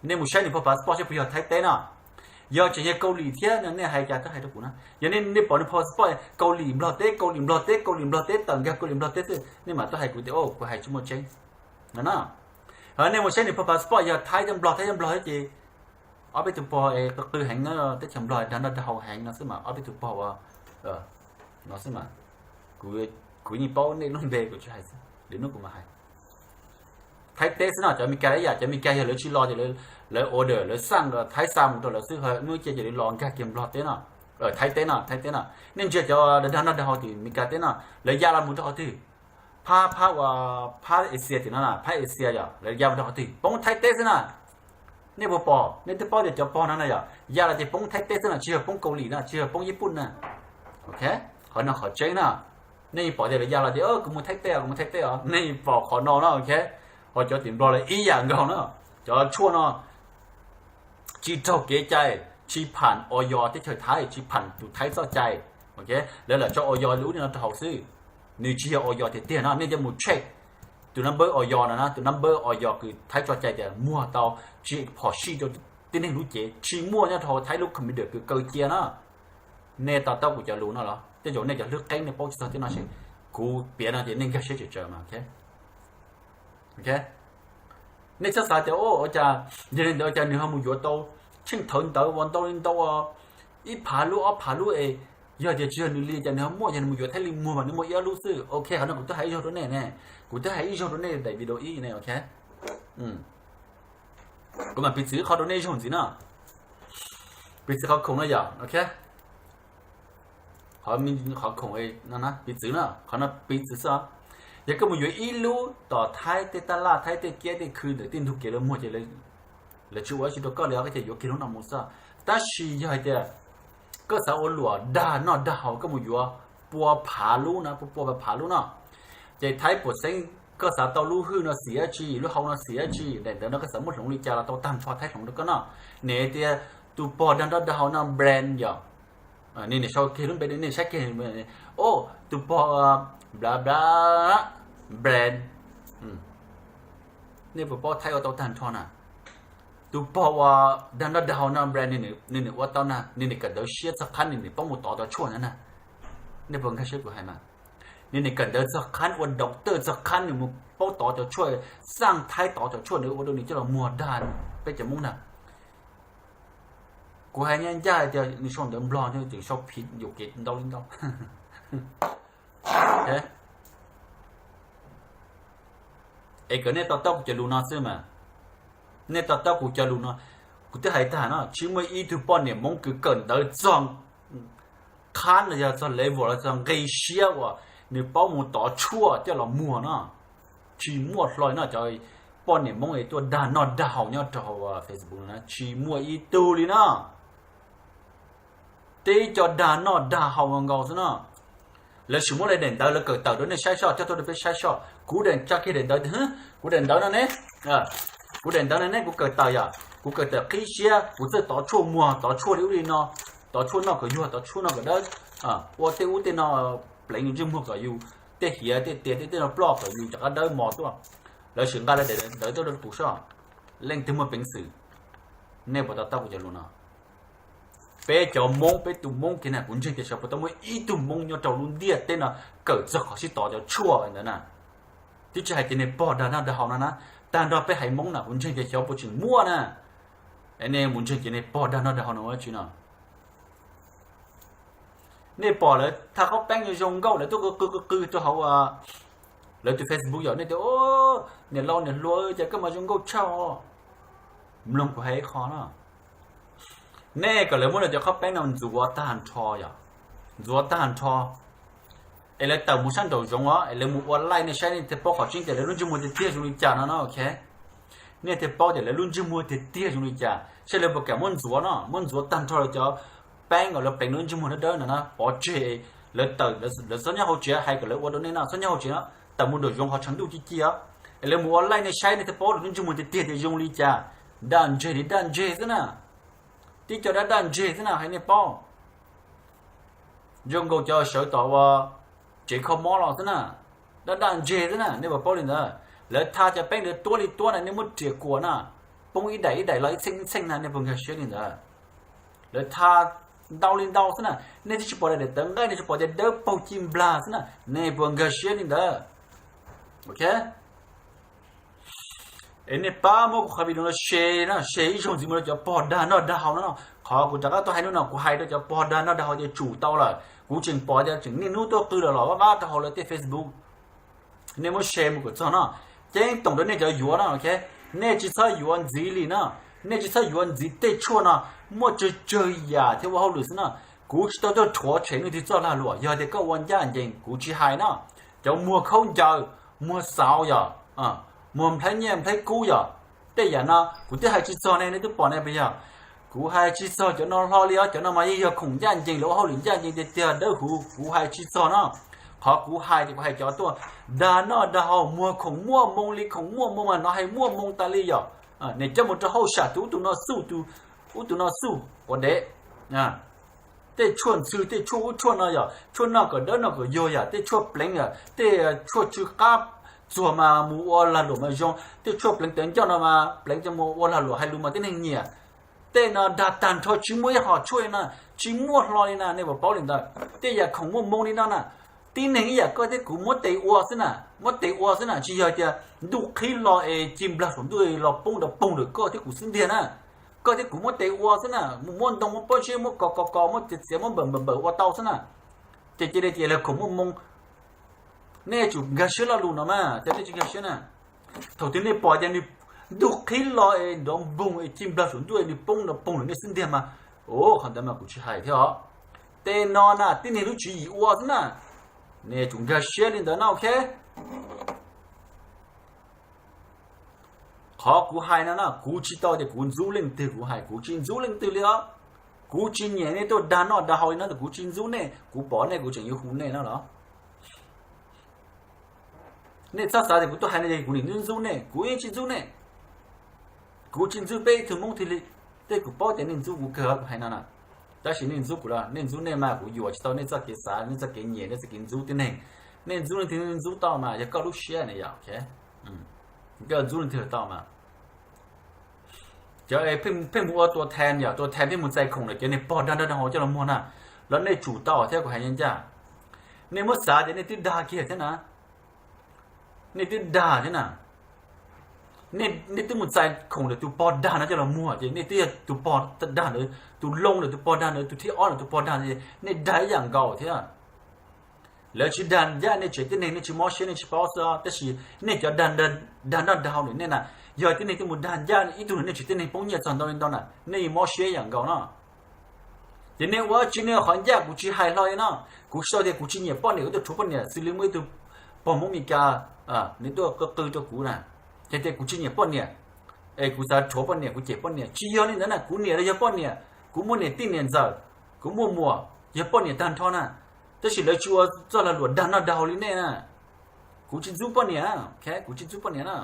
Nej mus saib nws phau passport saib puas yog Thaib teb no. Yog tseem yog Kaus Lim thiab no nej hais cas tuaj hais rau kuv na. Yog nej pom nws phau passport Kaus Lim Nplog teb, Kaus Lim Nplog teb, Kaus Lim Nplog teb, tawm nkag Kaus Lim Nplog teb xwb, nej mam tuaj hais kuv tias kuv hais tsis muaj tseeb no. Nej mus saib nws phau passport yog Thaib thiab Nplog, Thaib thiab Nplog thiab ces ob peb tug pog es qw qw heev, teb chaws Nplog dag noj dag haus heev no xwb mas ob peb tug pog uas no xwb mas. Kuv yeej paub nej lub npe kuv tsis hais xwb, lwm hnub kuv mam hais. Thaib teb xwb no, cov Meskas ib yam, cov Meskas yog lawv tsis los ces lawv order, lawv xaj Thaib xa mus rau lawv xwb, muaj ib ce ces lawv los nkag kiag Nplog teb no, Thaib teb no, Thaib teb no. Nej ntsia cov dag noj dag haus tim Meskas teb no, lawv ya los mus rau qhov twg? Phab, phab uas phab Asia tim no, phab Asia yog lawv ya mus rau qhov twg? Poob Thaib teb xwb na. Nej puas pom, nej twb paub tias cov pog no na yog ya los ces poob Thaib teb xwb na, tsis yog poob Kaus Lim na, tsis yog poob Yij Pum na. Qhov no qhov tseeb na. Nej pom tias lawv ya los tias kuv mus Thaib teb os, kuv mus Thaib teb os, nej pom qhov no na. Ho cov tim Nplog lawv ib yam nkaus na. Cov tshuaj no tsis raug kev cai, tsis pham Os Yos teb chaws Thaib, tsis pham tus Thaib txoj cai. Lawv lam tso Os Yos lub no rau hauv xwb, nws tsis yog Os Yos tiag tiag no. Nej cia mus check tus number Os Yos no na, tus number Os Yos kws Thaib tso cai tias muag tau, tsis phom sij rau tib neeg lub cev, tsis muaj nyob rau hauv Thaib lub computer kws kaw cia na. Nej to taub kuv cov lus no los? Tej zaum nej cov hlwb qeeb nej paub tsis txog tej no ces kuv piav no ces nej nkag siab tsawv tsawv mas. Nej txhob xav tias ua cas, yog li ntawd cas nws ho mus yuav tau tsheej thawv ntawv uas ntau li ntau, ib phav lub ob phav lub es, yog tias tsis yog nws li cas nws ho muaj, yog nws mus yuav Thaib Li muag mas nws muaj ib ob lub xwb. Ok, qhov no kuv twb hais ib zaug rau nej ne, kuv twb hais ib zaug rau nej daim video ib ne. Kuv mam piv txwv qhov rau nej zaug ntxiv no, piv txwv qhov khoom no yom. Qhov, qhov khoom, piv txwv no, qhov no piv txwv xwb. Yog koj mus yuav ib lub tom Thaib tej taj laj, Thaib tej kiab tej khw ntawm tej ntug kev lawv muag ces lawv tsis ua dab tsi rau koj li os, koj cia yuav kiag lub no mus xwb. Tab sis yog hais tias koj xav ua luam dag noj dag haus koj mus yuav pua phav lub no, pua pua phav lub no, ces Thaib puas xeeb koj xav tau lub hwj no xim dab tsi, lub hau no xim dab tsi, daim ntawv no koj xav muab hloov li cas los tau tag nrho, Thaib hloov rau koj no. Nim tias tus pog dag noj dag haus no brand yom, nej nim sau kiag lub npe, nej saib kiag, o, tus pog bla bla brand, nej puas paub Thaib ua tau tag nrho na? Tus pog uas dag noj dag haus no brand, nws nim ua tau na, nws nim kawm ntawv siab txog qhab nws nim paub mus tov cov tshuaj ntawd na. Nej puas nkag siab kuv hais mas? Nws nim kawm ntawv txog qhab ua doctor, txog qhab nws mus paub tov cov tshuaj, xaj Thaib tov cov tshuaj ntawd ua rau nws coj los muag dag peb cov Hmoob na. Kuv hais ncaj ncaj tias nws sau ntawv Nplog tseem sau phiv yuam kev ntau li ntau. Es kom nej to taub kuv cov lus no xwb mas. Nej to taub kuv cov lus no, kuv twb hais tag no, tsis muaj ib tug poj niam Hmoob kws kawm ntawv txog qhab los yog txog level los txog nqi siab uas nws paub mus tov tshuaj coj los muag no, tsis muaj hlo no. Cov poj niam Hmoob es tuaj dag noj dag haus nyob rau hauv Facebook no tsis muaj ib tug li no. Tib co dag noj dag haus nkaus xwb no. Lawv sim muab lawv daim ntawv lawv kawm tawm rau nej saib soj, coj tuaj rau peb saib soj. Kuv daim tsa kiag daim ntawv, kuv daim ntawv no ne, kuv daim ntawv no ne kuv kawm tawm yom, kuv kawm tawm qib siab, kuv txawj tov tshuaj muag, tov tshuaj li ub li no, tov tshuaj noj kom yuag, tov tshuaj noj kom dawb, ua tej ub tej no, pleev yus ntsej muag kom yus tej hiav tej tias tej tej no ploj kom yus rov qab dawb mos tuaj. Lawv sim nqa lawv daim ntawv tuaj rau kuv soj. Leej twg muaj peev xwm, nej puas to taub kuv cov lus no? Peb cov Hmoob, peb tus Hmoob kiag na, kuv ntseeg tias xyov puas tau muaj ib tug Hmoob nyob rau lub ntiaj teb no kawm txog qhov sib tov cov tshuaj ntawd na. Twb tsis hais tias niag pog dag noj dag haus no na, tag nrho peb haiv Hmoob na kuv ntseeg tias xyov puas tseem muaj na. Nej mus ntseeg ces niag pog dag noj dag haus no ua tsi no. Nej pom lawv thaj qaub peeb zoo zoo nkauj lawv tuaj qw qw qw qw rau hauv lawv tus Facebook yom, nej tias, niam laus niam hluas, cas koj mas zoo nkauj tshaj os. Mloog kuv hais ib qho no, nej kom lawv muab lawv cov qaub peeb no ntxuav tag nrho yom, ntxuav tag nrho, es lawv tawm mus sab nraum zoov os, es lawv mus ua laij, nej saib nej thiaj paub qhov tseeb tias lawv lub ntsej muag tiag tiag zoo li cas no no, ok. Nej thiaj paub tias lawv lub ntsej muag tiag tiag zoo li cas, saib lawv puas kam muab ntxuav no, muab ntxuav tag nrho lawv cov peeb kom lawv pleev lub ntsej muag dawb dawb no na, pov tseg. Lawv tawm, lawv txhob nyob hauv tsev, hais kom lawv ua rau nej no, txhob nyob hauv tsev no, tawm mus nraum zoov qhov tshav ntuj ci ci os, es lawv mus ua laij, nej saib nej thiaj paub lawv lub ntsej muag tiag tiag tias zoo li cas. Daj ntseg li daj ntseg xwb na, tib co dab daj ntseg xwb na, hais nej paub. Zoo nkaus cov sawv tom ua tsev kho mob los xwb na, dab daj ntseg xwb na, nej puas paub li ntawd? Lawv tha cov peeb lawv tuab li tuab na, nej muab riam kuam na, poob ib daim ib daim los ib txheej ib txheej na, nej puas nkag siab li ntawd? Lawv tha ntau li ntau xwb na, nej twb tsis pom daim tawv nqaij, nej tsis pom tias dawb paug ci nplag xwb na, nej puas nkag siab li ntawd? Ok. Es nej pab muab kuv qhov video no share na, share ib zaug ntxiv mus rau cov pog dag noj dag haus no. Qhov kuv rov qab tuaj hais hnub no kuv hais rau cov pog dag noj dag haus tias tsum tau lawm, kuv tseem pom tias tseem niaj hnub tuaj qw los los vaj vab rau hauv lawv tej Facebook. Nej muab share mus kom txog no, ceeb toom rau nej cov yuav no, ok. Nej tsis txhob yuav ntxiv li no, nej tsis txhob yuav ntxiv tej tshuaj no, muaj tsawg tsawg yam thiab ua hauj lwm xwb no. Kuv tsis tau tuaj rhuav tshem leej twg txoj lag luam, yog tias koj ua ncaj ncees kuv tsis hais no. Cov muag khaub ncaws, muag xauv yom, muag nplhaib nyiaj nplhaib kub yom, tej yam no kuv twb hais tsis txog ne, nej twb pom ne puas yog? Kuv hais tsis txog cov no hlo li os, cov no mas yeej yog khoom ncaj ncees, lawv ua hauj lwm ncaj ncees tiag tiag dawb huv, kuv hais tsis txog no. Qhov kuv hais ces kuv hais cov tuaj dag noj dag haus, muag khoom muaj moo li khoom muaj moo mas no hais muaj moo tas li yom. Nws coj mus rau hauj sam tus ub tus no xuj, tus ub tus no xuj quav dev. Tej tshuaj ntxhw, tej tshuaj ub tshuaj no yom, tshuaj noj kom dawb noj kom yuag yom, tej tshuaj pleev yom, tej tshuaj tsw qab txuag mas mus ua lag luam mas zoo, tej tshuaj pleev tawv ncauj no mas pleev coj mus ua lag luam hais lus mas tib neeg nyiam. Tej no dag tag nrho tsis muaj ib hom tshuaj li no, tsis muaj hlo li na, nej puas paub li ntawd? Tej yam khoom muaj moo li no na, tib neeg ib yam koj thiab kuv muab tes ua xwb na, muab tes ua xwb na, tsis yog tias ntuj qhib lo es ci nplag saum ntuj los poob nrov poog ntawm koj thiab kuv xwb ntiag na. Koj thiab kuv muab tes ua xwb na, mus muab ntoo muab pob zeb muab kos kos kos muab txiav txiav muab npawm npawm npawm ua tau xwb na. Ces cia li tias lawv khoom muaj moo. Nej yuav tsum nkag siab lo lus no mas, cas nej tsis nkag siab na? Thaum twg nej pom tias nws ntuj qhib lo es nrov npoog es ci nplag saum ntuj es nws poob nrov poog lawm nej xwb ntiag mas, qhov ntawd mas kuv tsis hais thiab os. Tej no na tib neeg lub tswv yim ua xwb na, nej yuav tsum nkag siab li ntawd no, ok. Qhov kuv hais no na, kuv tsis tau tias kuv ntxub leej twg, kuv hais kuv tsis ntxub leej twg li os. Kuv tsis nyiam nej tuaj dag noj dag haus li no, kuv tsis ntxub nej, kuv pom nej kuv tseem yuav hu nej no los. Nej txhob xav tias kuv tuaj hais no ces kuv niam ntxub nej, kuv yeej tsis ntxub nej. Kuv tsis ntxub peb ib tug Hmoob twg li. Tej kuv paub tias nej ntxub kuv kawg kuv hais no na. Tab sis nej ntxub kuv los nej ntxub nej mas kuv yuam tsis tau nej txoj kev xav, nej txoj kev nyiam, nej txoj kev ntxub tib neeg. Nej ntxub leej twg nej ntxub tau mas yog koj lub siab na yom. Koj ntxub leej twg tau mas. Cov pheej mus ua tua thas yom, tua thas pheej mus txais khoom lawm cov niag pog dag noj dag haus coj los muag na, los nej tsum tau thiab kuv hais ncaj ncaj. Nej muab xav tias nej twb dag kiag thiab na. Nej twb dag thiab na. Nej twb mus txais khoom ntawm tus pog dag no coj los muag ces nej twb yog tus pog dag ntawd tus loo, ntawm tus pog dag ntawd tus thib ob, ntawm tus pog dag ntawd, nej dag ib yam nkaus thiab. Lawv tsis dag ncaj nej tsev tib neeg nej tsis mob siab nej tsis paub xwb, tab sis nej cov dag noj dag haus li nej na, yog tib neeg twb mus dag ncaj ib tug no nej tsev tib neeg poob nyiaj txog ntau li ntau na nej yeej mob siab yam nkaus no. Ces nej ua tsi nej qhov ncaj kuv tsis hais hlo li no. Kuv sau tias kuv tsis nyiam poj niam, kuv tuaj rhuav poj niam xws li muaj ib tug pog Hmoob Meskas nws tuaj qw qw rau kuv na, hais tias kuv tsis nyiam poj niam es kuv xav rhuav poj niam, kuv cem poj niam. Tsis yog li ntawd na, kuv niam los yog poj niam, kuv muaj niam tij niam ntxawm, kuv muaj muam yog poj niam tag nrho na, tab sis lawv tsis ua txoj lag luam dag noj dag haus li nej na. Kuv tsis ntxub poj niam, kuv tsis ntxub poj niam na.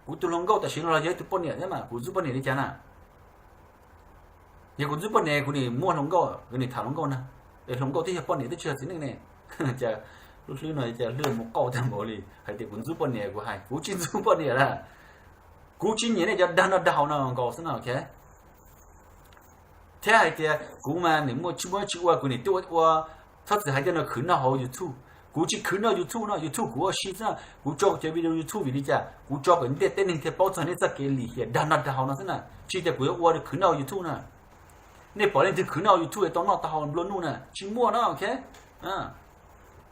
Kuv tus hluas nkauj tam sim no los yog ib tug poj niam thiab mas kuv ntxub poj niam li cas na? Yog kuv ntxub poj niam kuv nim muaj hluas nkauj, kuv nim tham hluas nkauj na, es hluas nkauj twb yog poj niam twb tsis yog txiv neej ne. Cas lub hlwb no cas hlwb mus qauj tag npaum li, hais tias kuv ntxub poj niam, kuv hais kuv tsis ntxub poj niam na. Kuv tsis nyiam nej cov dag noj dag haus no nkaus xwb no. Thiab hais tias kuv mas nim muaj tsis muaj tsis ua kuv nim tuaj ua, txhob txwm hais tias no khwv noj hauv YouTube. Kuv tsis khwv noj YouTube no, YouTube kuv ua si xwb na, kuv tso kuv cov video YouTube vim li cas? Kuv tso kom ntiaj teb neeg thiaj paub txog nej txoj kev lim hiam dag noj dag haus no xwb na, tsis tias kuv yuav ua khwv noj YouTube na. Nej pom leej twg khwv noj YouTube tau noj tau haus nplua nuj na? Tsis muaj no.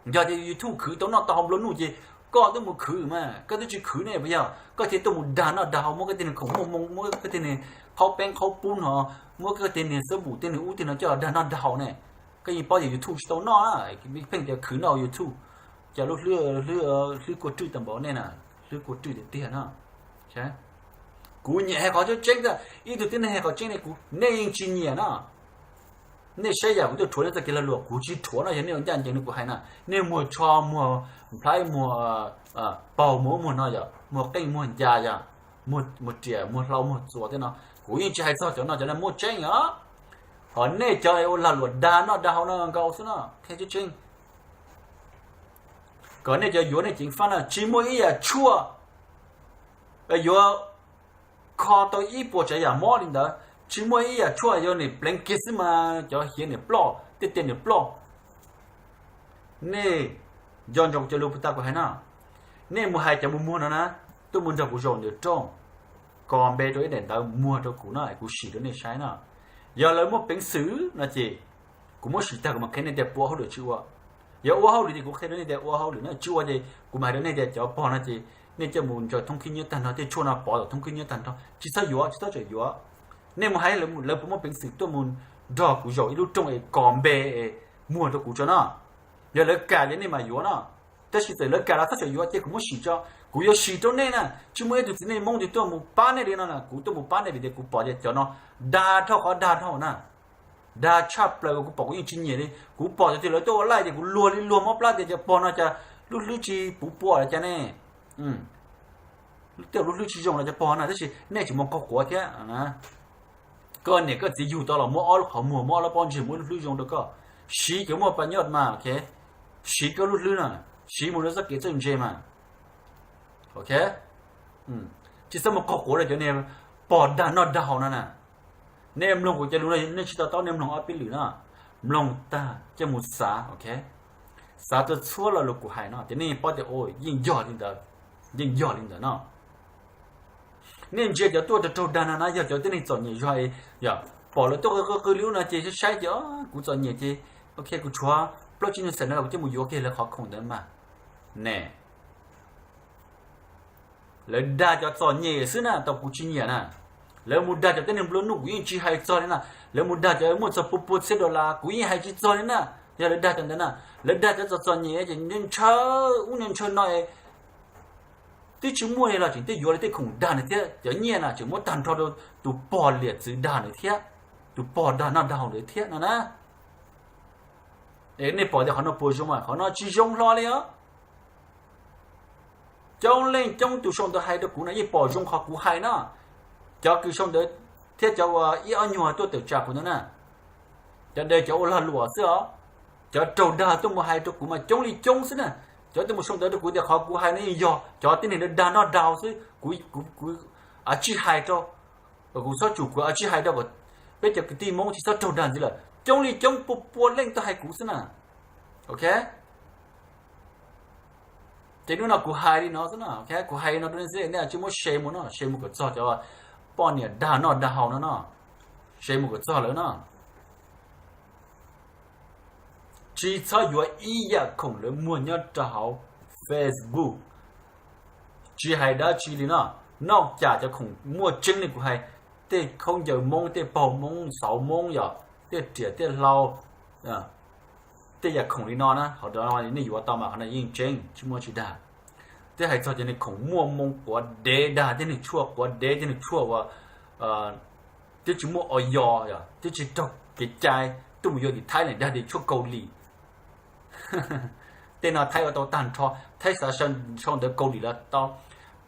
Yog tias YouTube khwv tau noj tau haus nplua nuj ces koj twb mus khwv mas, koj twb tsis khwv ne, puas yog? Koj thiaj tuaj mus dag noj dag haus, muab koj tej niag khoom muaj moo, muab koj tej niag qhaub peeb qhaub pub no, muab koj tej niag xab npum tej niag ub tej no coj dag noj dag haus ne. Koj yeej paub tias YouTube tsis tau noj, pheej tias khwv noj YouTube. Cas lub hlwb, hlwb kua rwj tag npaum nej na, hlwb kua rwj tiag tiag no. Kuv nyiam hais qhov tseeb tseeb, ib tug tib neeg hais qhov tseeb ne, kuv, nej yeej tsis nyiam no. Nej saib yam kuv tuaj rhuav nej txoj kev lag luam, kuv tsis rhuav no, yog nej ua ncaj ncees li kuv hais na, nej muag tsho muag nplhaib muag paug muag muag no yom, muag qeej muag ncas yom, muag riam muag hlau muag txuas tej no, kuv yeej tsis hais txog cov no, cov no muaj tseeb os. Ho nej cov ua lag luam dag noj dag haus no nkaus xwb no, qhia tseeb tseeb. Kom nej cov yuav nej ceev faj na, tsis muaj ib yam tshuaj yuav kho tau ib puas tsav yam mob li ntawd, tsis muaj ib yam tshuaj yuav nim pleev kiag xwb mas cov hiav nim ploj, tej tes nim ploj. Nej nco ntsoov cov lus puag ta kuv hais no, nej mus hais cov mus muag no na, tuaj mus nrog kuv zaum ntawm rooj, kos npe rau ib daim ntawv muag rau kuv no, kuv sim rau nej saib no. Yog lawv muaj peev xwm no ces kuv muab sim tag kuv mam qhia nej tias puas ua hauj lwm tsis ua. Yog ua hauj lwm ces kuv qhia rau nej tias ua hauj lwm no, tsis ua ces kuv mam hais rau nej tias cov pog no ces nej coj mus ntsaws thoob khib nyiab tag nrho, tej tshuaj no pov tom thoob khib nyiab tag nrho, tsis txhob yuav, tsis txhob tseem yuav. Nej mus hais lawv puas muaj peev xwm tuaj mus nrog kuv zaum ib lub rooj es kos npe es muag rau kuv tso no. Yog lawv kam ces nej mam yuav no, tab sis txawm lawv kam los txhob tseem yuav, cia kuv muab sim tso. Kuv yuav sim rau nej na, tsis muaj ib tug txiv neej Hmoob twg tuaj mus pab nej li no na, kuv tuaj mus pab nej vim tias kuv pom tias cov no dag dhau qhov dag dhau na. Dag tshaj plaws, kuv pom kuv yeej tsis nyiam li, kuv pom tias lawv tuaj ua laij ces kuv luag li luag mob plab tias cov pog no cas lub hlwb tsis puv pua li cas ne. Tej lub hlwb tsis zoo los cov pog no, tab sis nej tseem mus qaug quav thiab. Koj niam koj txiv yug tau los muab ob lub qhov muag, muab ob lub pob ntseg, muab lub hlwb zoo rau koj. Siv cov muaj pa nyoj mas, siv koj lub hlwb no, siv mus rau txoj kev txawj ntse mas. Tsis txhob mus qaug quav rau cov niag pog dag noj dag haus no na. Nej mloog kuv cov lus no nej tsis to taub, nej mloog ob peb lwm no, mloog tag coj mus xav, xav tau txhua lo lus kuv hais no ces nej paub tias yeej yog li ntawd, yeej yog li ntawd no. Nej ntsia cov tuaj raug dag no na yog cov tib neeg txom nyem zog, yog pom lawv tuaj qw qw li ub no ces saib ces kuv txom nyem ces, ok, kuv tshuav plaub tsib nyuag xees no los kuv coj mus yuav kiag lawv qhov khoom ntawd mas. Ne, lawv dag cov txom nyem xwb na, tau kuv tsis nyiam na. Lawv mus dag cov tib neeg nplua nuj kuv yeej tsis hais txog li na. Lawv mus dag cov muaj txog pua pua txhiab dollar kuv yeej hais tsis txog li na. Yog lawv dag cov ntawd na, lawv dag cov txom txom nyem ces ntshaw ub ntshaw no, twb tsis muaj li los tseem twb yuav li tej khoom dag nws thiab, cov nyiaj na tseem muab tag nrho rau tus pog liam txwv dag nws thiab, tus pog dag noj dag haus nws thiab no na. Nej pom tias qhov no puas zoo mas? Qhov no tsis zoo hlo li os. Coob leej coob tus sau ntawv hais rau kuv no yeej pom zoo qhov kuv hais na. Cov kws sau ntawv thiab cov ua ib ob nyuag tuaj tawm tsam kuv ntawd na, cov dev cov ua lag luam xwb os. Cov raug dag tuaj mus hais rau kuv mas coob li coob xwb na. Cov tuaj mus sau ntawv rau kuv tias qhov kuv hais no yeej yog cov tib neeg dag noj dag haus xwb, kuv, kuv, kuv tsis hais rau, kuv txhob tsum kuv tsis hais rau kom peb cov kwv tij Hmoob tsis txhob raug dag ntxiv lawm. Coob li coob pua pua leej tuaj hais kuv xwb na. Ok, ces hnub no kuv hais li no xwb na, kuv hais li no rau nej xwb, nej tsis muab share mus no, share mus kom txog cov poj niam dag noj dag haus no no, share mus kom txog lawv no. Tsis txhob yuav ib yam khoom lawv muag nyob rau hauv Facebook. Tsis hais dab tsi li no, noj cas cov khoom muaj tseeb li kuv hais, tej khaub ncaws Hmoob, tej paug Hmoob, xauv Hmoob yom, tej riam tej hlau, tej yam khoom li no na, hauv nej yuav tau mas qhov no yeej tseeb tsis muaj tsis dag. Twb hais txog cov neeg khoom muaj moo quav dev dag, tej neeg tshuaj quav dev, tej neeg tshuaj uas twb tsis muaj o yos, twb tsis raug kev cai, tuaj mus yuav tim Thaib ne dag li tshuaj Kaus Lim. Tej no Thaib ua tau tag nrho, Thaib xav sau ntawv Kaus Lim los tau,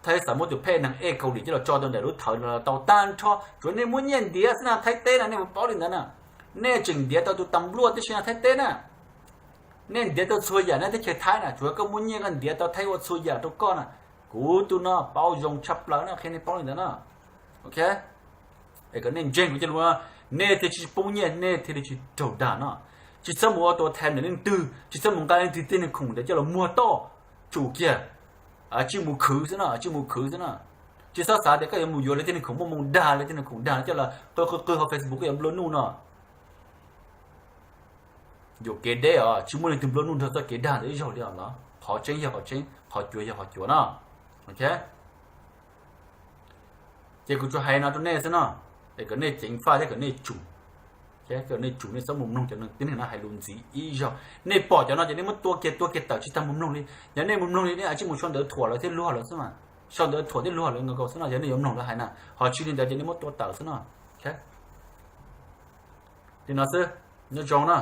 Thaib xav muab tus phej neeg ej Kaus Lim coj los tso rau ntawm lub thawv los tau tag nrho, tsuav nej muab nyiaj ntiav xwb na. Thaib teb no nej puas paub li ntawd na? Nej tseem ntiav tau tus tas npluaj tib si no Thaib teb na. Nej ntiav tau txhua yam nej teb chaws Thaib na, tsuav koj muaj nyiaj koj ntiav tau Thaib ua txhua yam rau koj na. Kuv tus no paub zoo tshaj plaws no, qhia nej paub li ntawd no. Ok, es kom nej ntseeg kuv cov lus, nej thiaj tsis poob nyiaj, nej thiaj li tsis raug dag no. Tsis txhob mus ua tuav thaiv ntawm leej twg, tsis txhob mus nqa leej twg tej neeg khoom ntawd coj los muag toj, tsum kiag, tsij mus khwv xwb no, tsij mus khwv xwb no. Tsis txhob xav tias koj yuav mus yuav lawv tej neeg khoom muaj moo dag, lawv tej neeg khoom dag no coj los qw qw qw hauv Facebook koj yuav nplua nuj no. Yuam kev deb os, tsis muaj leej twg nplua nuj nrog txoj kev dag ntawd ib zaug li os. Qhov tseeb yog qhov tseeb, qhov cuav yog qhov cuav no. Ok, ces kuv tsuas hais no rau nej xwb no, es kom nej ceev faj thiab kom nej tsum, kom nej tsum, nej txhob mus mloog cov tib neeg no hais lus ntxiv ib zaug. Nej pom cov no ces nej muab tua kiag, tua kiag tawm, tsis tas mus mloog li. Yog nej mus mloog li nej tsij mus sau ntawv thuam lawv thiab luag lawv xwb mas, sau ntawv thuam thiab luag lawv nkaus xwb no, yog nej yuav mloog lawv hais na, ho tsis li ntawd ces nej muab tua tawm xwb no. Li no xwb, nyob zoo na.